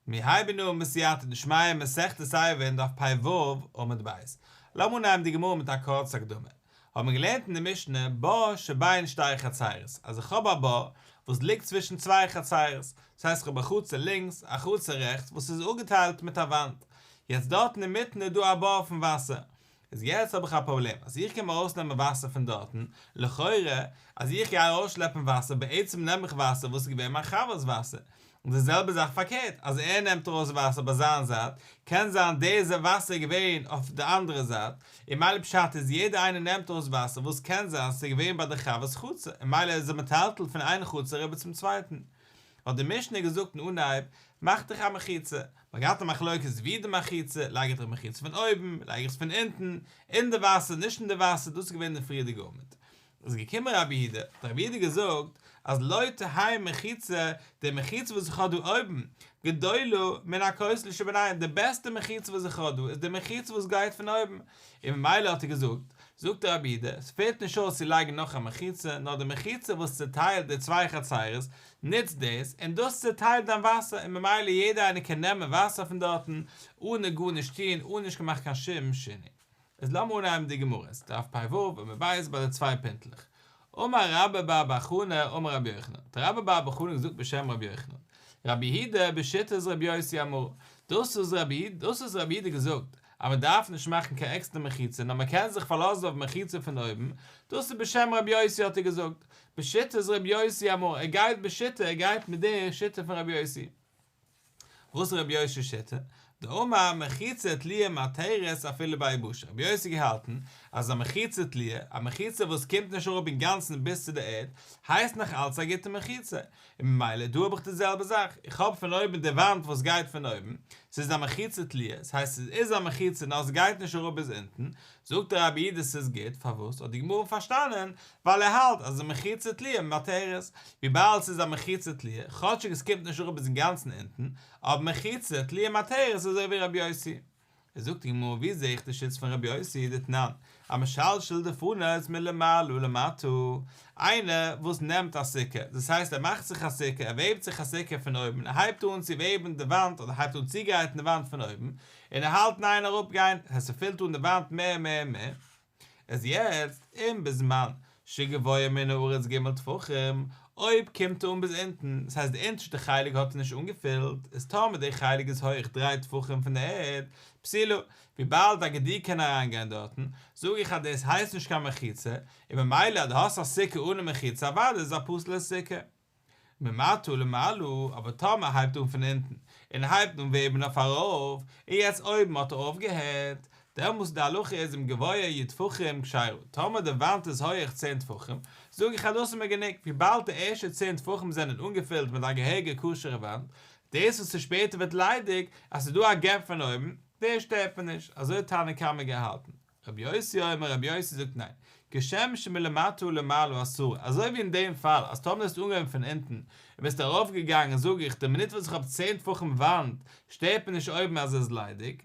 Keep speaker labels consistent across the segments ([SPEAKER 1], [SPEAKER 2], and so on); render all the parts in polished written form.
[SPEAKER 1] מיר הייבן אן בסייעתא דשמיא מסכת עירובין דף פ"ו עמוד ב'. לאמיר אנהייבן די גמרא מיט א קורצע הקדמה. האבן מיר געלערנט אין די משנה בור שבין שתי חצרות, אז איך האב א בור וואס ליגט צווישן צוויי חצרות, דאס הייסט איך האב א חצר לינקס, א חצר רעכטס וואס איז אפגעטיילט מיט א וואנט, יעצט דארטן אינמיטן איז דא א בור פון וואסער, איז יעצט האב איך א פראבלעם, אז איך קום ארויסנעמען וואסער פון דארטן, לכאורה אז איך גיי ארויסשלעפן וואסער בעצם נעם איך וואסער וואס איז געווען מיין חבר'ס וואסער, און די זעלבע זאך פארקערט, אז ער נעמט ארויס וואסער ביי זיין זייט, קען זיין די וואסער איז געווען אויף די אנדערע זייט, און מילא פשט איז יעדער איינער נעמט ארויס וואסער וואס קען זיין ס'איז געווען ביי די חבר'ס חצר, און מילא איז ער מטלטל פון איין חצר אריבער צום צווייטן. האט די משנה געזאגט אין אנהייב, מאך דיך א מחיצה, מ'האט געהאט א מחלוקת ווי די מחיצה, לייג איך די מחיצה פון אויבן, לייג איך עס פון אונטן, אין די וואסער, נישט אין די וואסער, דאס איז געווען די פריערדיגע עמוד. איז געקומען רבי יהודה, האט רבי יהודה געזאגט, אז לא תהא מחיצה, די מחיצה וואס איך האב דא אויבן, גדולה מן הכותל שביניהם, די בעסטע מחיצה וואס איך האב דא, איז די מחיצה וואס גייט פון אויבן, און ממילא האט ער געזאגט, זאגט רבי יהודה, עס פעלט נישט אויס צו לייגן נאך א מחיצה, נאר די מחיצה וואס צעטיילט די צוויי חצרות, נוץ דאס, און דאס צעטיילט דיין וואסער, און ממילא יעדער איינער קען נעמען וואסער פון דארטן, אנע גארנישט טון, אן נישט געמאכט קיין שום שינוי. איז לאמיר אנהייבן די גמרא, דף פ"ו עמוד ב' ביי די צוויי פינטלעך. אמר רבה בר בר חנה אמר רבי יוחנן, האט רבה בר בר חנה געזאגט בשם רבי יוחנן, רבי יהודה בשיטת רבי יוסי אמרה, דאס וואס רבי דאס וואס רבי יהודה געזאגט אז מען דארף נישט מאכן קיין עקסטער מחיצה נאר מען קען זיך פארלאזן אויף מחיצה פון אויבן, דאס איז בשם רבי יוסי האט ער געזאגט, בשיטת רבי יוסי אמרה, ער גייט בשיטה ער גייט מיט די שיטה פון רבי יוסי. וואס איז רבי יוסי'ס שיטה? דאמר מחיצה תלויה מתרת אפילו ביבשה, רבי יוסי געהאלטן אז א מחיצה תלויה, א מחיצה וואס קומט נישט אראפ אינגאנצן ביז צו די ערד, הייסט נאך אלץ א גוטע מחיצה, און ממילא דא האב איך די זעלבע זאך, איך האב פון אויבן די וואנט וואס גייט פון אויבן, ס'איז א מחיצה תלויה, ס'הייסט ס'איז א מחיצה נאר ס'גייט נישט אראפ ביז אונטן, זאגט רבי יהודה ס'איז גוט, פארוואס האט די גמרא פארשטאנען, ווייל ער האלט אז מחיצה תלויה מתרת, וויבאלד ס'איז א מחיצה תלויה, כאטשיג עס קומט נישט אראפ ביז אינגאנצן אונטן, אבער מחיצה תלויה מתרת איז אזוי ווי רבי יוסי. איז זאגט די גמרא ווי זעה איך די שיטה פון רבי יוסי דתנן, המשלשל דפנות מלמעלה למטה, איינער וואס נעמט א סוכה, דאס הייסט ער מאכט זיך א סוכה, ער וועבט זיך א סוכה פון אויבן, ער הייבט אן צו וועבן די וואנט אדער הייבט אן צוגרייטן די וואנט פון אויבן, און ער האלט אין איין אראפגיין, עס פילט אן די וואנט מער מער מער, איז יעצט אם בזמן שגבוה מן הארץ ג' טפחים, אויב קומט ער אן ביז אונטן, דאס הייסט די אונטערשטע חלק האט ער נישט אנגעפילט, איז טאמער די חלק איז הויך דריי טפחים פון די ערד, פסולה, וויבאלד א גדי קען אריינגיין דארטן, זאג איך אז דאס הייסט נישט קיין מחיצה, און ממילא אז דו האסט א סוכה אן א מחיצה אוודאי איז עס א פסול'ע סוכה. ממטה למעלה, אבער טאמער הייבט אן פון אונטן, און הייבט אן וועבן אויף ארויף, און יעצט אויבן האט ער אויפגעהערט, דעמאלס די הלכה איז אם גבוה י' טפחים כשרה, טאמער די וואנט איז הויעך צען טפחים, זאג איך אז דאס איז מיר גענוג, וויבאלד די ערשטע צען טפחים זענען אנגעפילט מיט א געהעריגע כשר'ע וואנט, דאס וואס איז שפעטער ווערט ליידיג, אז ס'איז דא א gap פון אויבן, דאס שטערט מיר נישט, אזוי האט תנא קמא געהאלטן. רבי יוסי אומר רבי יוסי זאגט ניין, כשם שמלמטה למעלה אסורה, אזוי ווי אין דעם פאל אז טאמער האסטו אנגעהויבן פון אונטן און ביסט ארויף געגאנגען זאג איך די מינוט וואס איך האב צען טפחים וואנט שטערט מיר נישט אויבן אז עס איז ליידיג,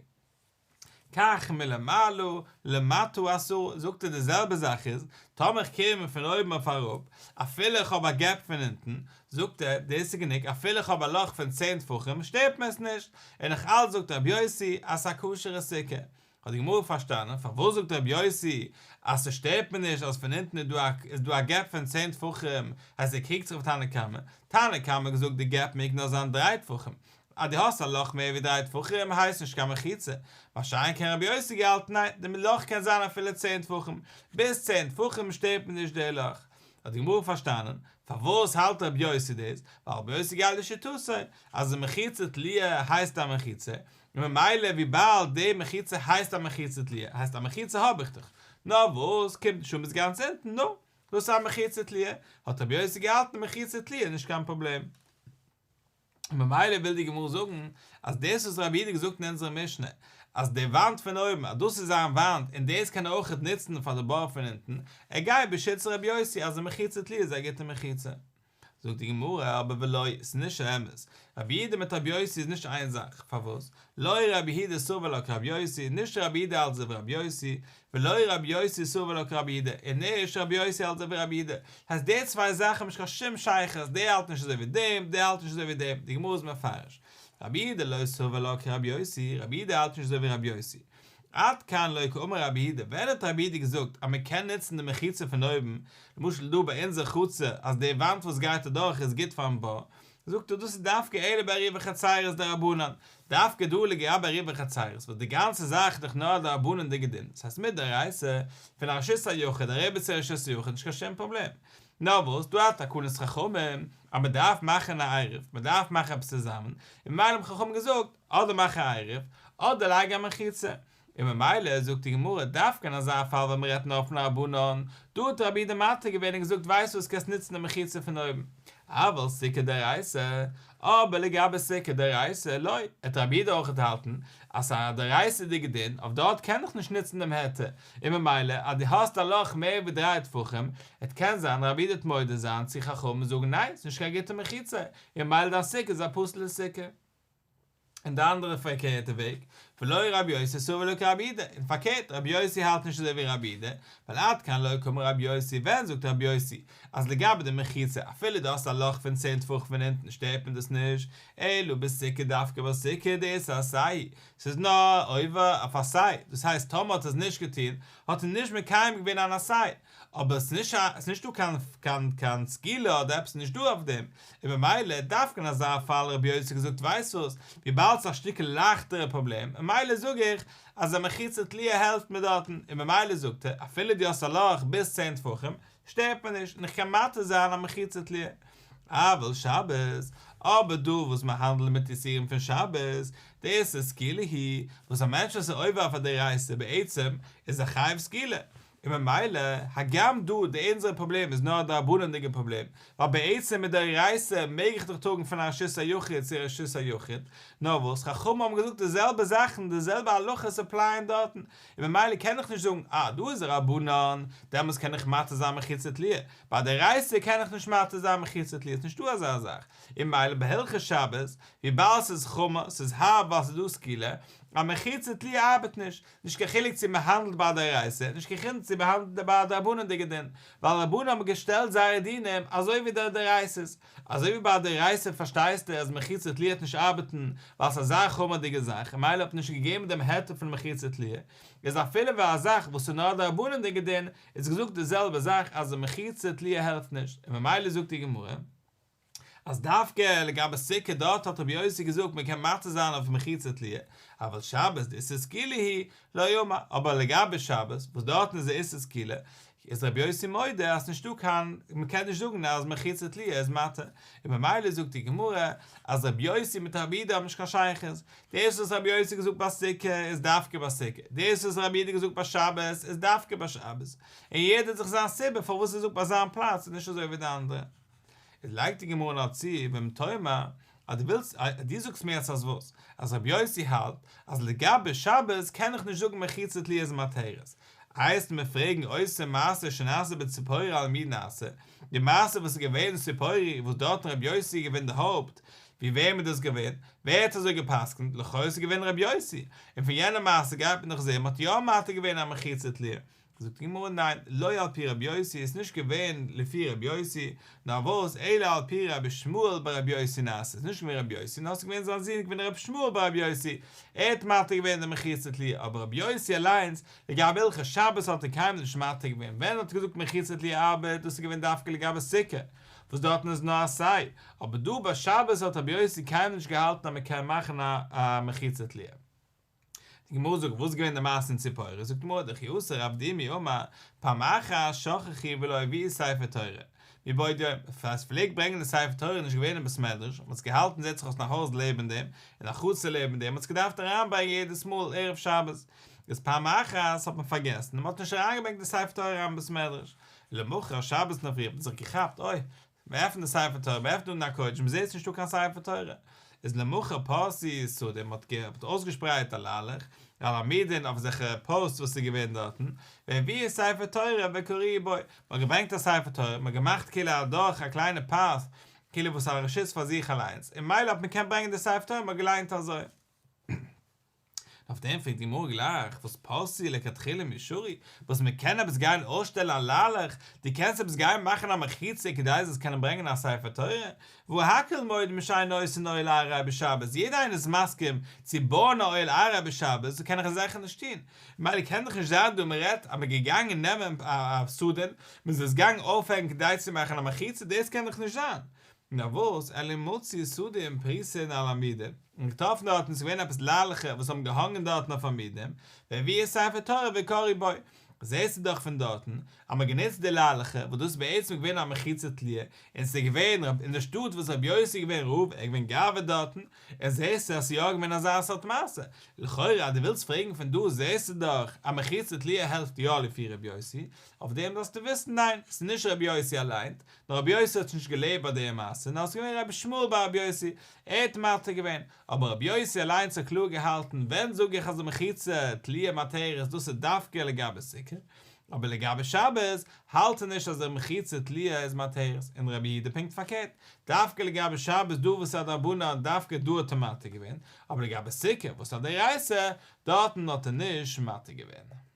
[SPEAKER 1] כך מלמעלה למטה אסורה, זאגט ער די זעלבע זאך איז טאמער איך קום מיר פון אויבן אויף אראפ אפילו איך האב א gap פון אונטן, זאגט ער דאס איז גענוג אפילו איך האב א לאך פון צען טפחים שטערט מיר עס נישט, און נאך אלץ זאגט רבי יוסי אז ס'איז א כשר'ע סוכה, האט די גמרא פארשטאנען פארוואס זאגט רבי יוסי אז ס'שטערט מיר נישט אז פון אונטן איז דא א איז דא א gap פון צען טפחים, הייסט ער קריגט זיך אויף תנא קמא, תנא קמא האט געזאגט די gap מעג נאר זיין דריי טפחים, אז דו האסט א לאך מער ווי דריי טפחים הייסט נישט קיין מחיצה, מה שאין כן רבי יוסי געהאלטן ניין די לאך קען זיין אפילו צען טפחים, ביז צען טפחים שטערט מיר נישט די לאך. האט די גמרא פארשטאנען פארוואס האלט רבי יוסי דאס, ווייל רבי יוסי גייט לשיטתו אז די מחיצה תלויה הייסט א מחיצה, און ממילא וויבאלד די מחיצה הייסט א מחיצה תלויה, הייסט א מחיצה האב איך דאך, נאר וואס קומט נישט אן ביז גאנץ אונטן, נו, דאס איז א מחיצה תלויה, האט רבי יוסי געהאלטן מחיצה תלויה איז נישט קיין פראבלעם. און ממילא וויל די גמרא זאגן אז דאס וואס רבי יהודה געזאגט אין אונזערע משנה אז די וואנט פון אויבן אז דאס איז זיין וואנט און דאס קען ער אויכעט נוצן פאר די בור פון אונטן, ער גייט בשיטת רבי יוסי אז די מחיצה תלויה איז א גוטע מחיצה. זאגט די גמרא, אבער ולא, ס'איז נישט אמת, רבי יהודה מיט רבי יוסי איז נישט איין זאך, פארוואס? לא רבי יהודה סבר לה כרבי יוסי, נישט רבי יהודה האלט אזוי ווי רבי יוסי, ולא רבי יוסי סבר לה כרבי יהודה, און נישט רבי יוסי האלט אזוי ווי רבי יהודה, הייסט די צוויי זאכן האבן נישט קיין שום שייכות, דער האלט נישט אזוי ווי דעם, דער האלט נישט אזוי ווי דעם, די גמרא איז מפרש. רבי יהודה לא סבר לה כרבי יוסי, רבי יהודה האלט נישט אזוי ווי רבי יוסי. עד כאן לא קאמר רבי יהודה, ווען האט רבי יהודה געזאגט אז מען קען נוצן די מחיצה פון אויבן, למשל דא ביי אונזער חצר אז די וואנט וואס גייט אדורך איז גוט פארן בור, זאגט ער דאס איז דווקא אלא בעירובי חצירות דרבנן, דווקא דא לגבי עירובי חצירות וואס די גאנצע זאך איז דאך נאר א דרבנן'דיגע דין, דאס הייסט מדאורייתא, פון א רשות היחיד אריבער צו רשות היחיד נישט קיין שום פראבלעם. נאר וואס, דא א תקנת חכמים אז מען דארף מאכן א עירוב, מען דארף מאכן עפעס צוזאמען, און ממילא האבן חכמים געזאגט, אדער מאך א עירוב, אדער לייג א מחיצה. און ממילא זאגט די גמרא, דווקא אין אזא פאל ווען מען רעדט נאר פון דרבנן, דא האט רבי יהודה מתיר געווען און געזאגט ווייסט וואס קענסט נוצן די מחיצה פון אויבן, אבל סוכה דאורייתא, אבער לגבי סוכה דאורייתא, לא, העט רבי יהודה אויך האלטן אז ס'איז א דאורייתא'דיגע דין, אויף דארט קען איך נישט נוצן דעם היתר, און ממילא אז דו האסט א לאך מער ווי דריי טפחים, עט קען זיין רבי יהודה העט מודה זיין צו חכמים און זאגן ניין ס'נישט קיין גוטע מחיצה, און ממילא דיין סוכה איז א פסול'ע סוכה. און די אנדערע פארקערטע וועג, ולא רבי יוסי סבר לה כרבי יהודה, און פארקערט רבי יוסי האלט נישט אזוי ווי רבי יהודה, ווייל עד כאן לא קאמר רבי יוסי, ווען זאגט רבי יוסי אז לגבי די מחיצה אפילו דו האסט א לאך פון צען טפחים פון אונטן שטערט מיר דאס נישט, אלא בסוכה דווקא ביי סוכה דאיסור עשה הוא, ס'איז נאר עובר אויף עשה, דאס הייסט טאמער האט ער עס נישט געטון האט ער נישט מקיים געווען אן עשה, אבער עס איז נישט דא קיין קיין קיין סקילה אדער עפעס נישט דא אויף דעם, און ממילא דווקא אין אזא פאל רבי יוסי געזאגט ווייסט וואס, וויבאלד ס'איז א שטיקל לייכטערע פראבלעם, ממילא זאג איך אז א מחיצה תלויה העלפט מיר דארטן, און ממילא זאגט ער אפילו דו האסט א לאך ביז צען טפחים, שטערט מיר נישט און איך קען מתיר זיין א מחיצה תלויה. אבל שבת, אבער דא וואס מען האנדלט מיט איסורים פון שבת, דאיסור סקילה הוא, וואס א מענטש וואס איז עובר אויף א דאורייתא בעצם איז ער חייב סקילה, און ממילא, הגם דא די אונזערע פראבלעם איז נאר א דרבנן'דיגע פראבלעם, ווייל בעצם מדאורייתא מעג איך דאך טראגן פון א רשות היחיד צו רשות היחיד, נאר וואס חכמים האבן געזאגט די זעלבע זאכן, די זעלבע הלכות עפלייען דארטן, און ממילא קען איך נישט זאגן אה דא איז דרבנן, דעמאלס קען איך מתיר זיין מחיצה תלויה, ביי דאורייתא קען איך נישט מתיר זיין מחיצה תלויה, ס'נישטא אזא זאך, און ממילא בהלכות שבת, וויבאלד ס'איז חמור, ס'איז הארב ווייל ס'איז דא סקילה, א מחיצה תלויה ארבעט נישט, נישט קיין חילוק צו מ'האנדלט ביי דאורייתא, נישט קיין חילוק צו מ'האנדלט ביי א דרבנן'דיגע דין, ווייל רבנן האבן געשטעלט זייערע דינים אזוי ווי די דאורייתא'ס, אזוי ווי ביי דאורייתא פארשטייסטו אז מחיצה תלויה וועט נישט ארבעטן ווייל ס'איז אזא חמור'דיגע זאך און ממילא האט מען נישט געגעבן דעם היתר פון מחיצה תלויה, איז אפילו ביי א זאך וואס איז נאר א דרבנן'דיגע דין איז געזאגט די זעלבע זאך אז די מחיצה תלויה העלפט נישט, און ממילא זאגט די גמרא אז דווקא לגבי סוכה דארט האט רבי יוסי געזאגט מען קען מתיר זיין אויף מחיצה תלויה, אבל שבת דאיסור סקילה הוא לא אמר, אבער לגבי שבת וואס דארטן איז א איסור סקילה איז רבי יוסי מודה אז ס'נישטא קיין, מ'קען נישט זאגן אז מחיצה תלויה איז מתיר, און ממילא זאגט די גמרא אז רבי יוסי מיט רבי יהודה האבן נישט קיין שייכות, דאס וואס רבי יוסי האט געזאגט ביי סוכה איז דווקא ביי סוכה, דאס וואס רבי יהודה האט געזאגט ביי שבת איז דווקא ביי שבת, און יעדער האט זיך זיין סיבה פארוואס ער זאגט ביי זיין פלאץ איז נישט אזוי ווי די אנדערע. איז לייגט די גמרא נאר צו ואם תאמר אז דו ווילסט, דו זאגסט מיר יעצט אז וואס? אז רבי יוסי האלט אז לגבי שבת קען איך נישט זאגן מחיצה תלויה איז מתירת. איי וועסטו מיר פרעגן אותו מעשה שנעשה בציפורי על מי נעשה, די מעשה וואס איז געווען אין ציפורי וואס דארטן רבי יוסי איז געווען די הויפט, ווי וועם איז דאס געווען? ווער האט אזוי גע'פסק'נט? לכאו' איז געווען רבי יוסי, און פון יענע מעשה גייט מען דאך זעהן מ'האט יא מתיר געווען א מחיצה תלויה. זאגט די גמרא ניין, לא על פי רבי יוסי, איז נישט געווען לפי רבי יוסי, נאר וואס, אלא על פי רבי ישמעאל ברבי יוסי נעשה, איז נישט געווען רבי יוסי, נאר ס'איז געווען זיין זון, געווען רבי ישמעאל ברבי יוסי, ער האט מתיר געווען די מחיצה תלויה, אבער רבי יוסי אליינס, לגבי הלכות שבת האט ער קיינמאל נישט מתיר געווען, ווען האט ער געזאגט מחיצה תלויה ארבעט, דאס איז געווען דווקא לגבי סוכה, וואס דארטן איז נאר עשה, אבער דא ביי שבת האט רבי יוסי קיינמאל נישט געהאלטן אז מ'קען מאכן א מחיצה תלויה. די גמרא זאגט וואס איז געווען די מעשה אין ציפורי, זאגט די גמרא דכי אתא רב דימי אמר, פעם אחת שכחו ולא הביאו ספר תורה, מבעוד יום, פאר עס פלעגט ברענגען די ספר תורה איז נישט געווען אין בית מדרש, מען האט עס געהאלטן זעט זיך אויס אין א הויז לעבן דעם, אין א חצר לעבן דעם, מען האט עס געדארפט אריינברענגען יעדעס מאל ערב שבת, איז פעם אחת האט מען פארגעסן און מען האט נישט אריינגעברענגט די ספר תורה אריין אין בית מדרש, למחרת שבת אינדערפרי האט מען זיך געכאפט, אוי, מען עפנט די ספר תורה, מען עפנט ארון הקודש, מען זעט ס'נישטא קיין ספר תורה. איז למחר פרשו שדה, מען האט אויסגעשפרייט א ליילעך, על העמודין אויף אזעלכע פאוסטס וואס איז געווען דארטן, והביאו ספר תורה וקראו בו, מען האט געברענגט א ספר תורה, מען האט געמאכט כאילו אדורך א קליינע פאס, כאילו וואס א רשות פאר זיך אליינס, און ממילא האט מען געקענט ברענגען די ספר תורה, מען האט געליינט אזוי. אויף דעם פרעגט די גמרא גלייך, וואס פרסו לכתחילה מי שרי, וואס מען קען עפעס גיין אויסשטעלן א ליילעך, דו קענסט עפעס גיין מאכן א מחיצה כדי זאלסט קענען ברענגען א ספר תורה, והא הכל מודים שאין עושין אוהל עראי בשבת, יעדער איינער איז מסכים צו בויען א אוהל עראי בשבת, דאס קען איך זיכער נישט טון, ממילא קען דאך נישט זיין דא מען רעדט אז מען געגאנגען נעמען א סדין, מען איז עס געגאנגען אויפהענגען כדי צו מאכן א מחיצה, דאס קען דאך נישט זיין. נאר וואס, אלא מצאו סדין פרוסין על עמודים, און געטראפן דארטן איז געווען עפעס ליילעכער וואס האבן געהאנגען דארטן אויף עמודים, והביאו ספר תורה וקראו בו, זעסטו דאך פון דארטן אז מ'האט גענוצט די ליילעכער וואס דאס איז בעצם געווען א מחיצה תלויה, און ס'איז געווען אין די שטאט וואס רבי יוסי איז געווען רב, ער איז געווען גאב"ד דארטן, און זעסטו אז ס'איז יא געווען אזא סארט מעשה, לכאורה אז דו ווילסט פרעגן פון דא זעסטו דאך אז מחיצה תלויה העלפט יא לפי רבי יוסי, אויף דעם זאלסטו וויסן ניין, ס'איז נישט רבי יוסי אליין, נאר רבי יוסי האט נישט געלעבט ביי די מעשה, נאר ס'איז געווען רבי ישמעאל בר רבי יוסי, ער האט מתיר געווען, אבער רבי יוסי אליינס האט קלאר געהאלטן, ווען זאג איך אז די מחיצה תלויה מתירת דאס איז דווקא לגבי סוכה, אבער לגבי שבת האלט ער נישט אז די מחיצה תלויה איז מתירת, און רבי יהודה פונקט פארקערט, דווקא לגבי שבת דא וואס איז א דרבנן דווקא דא האט ער מתיר געווען, אבער לגבי סוכה וואס איז א דאורייתא, דארטן האט ער נישט מתיר געווען.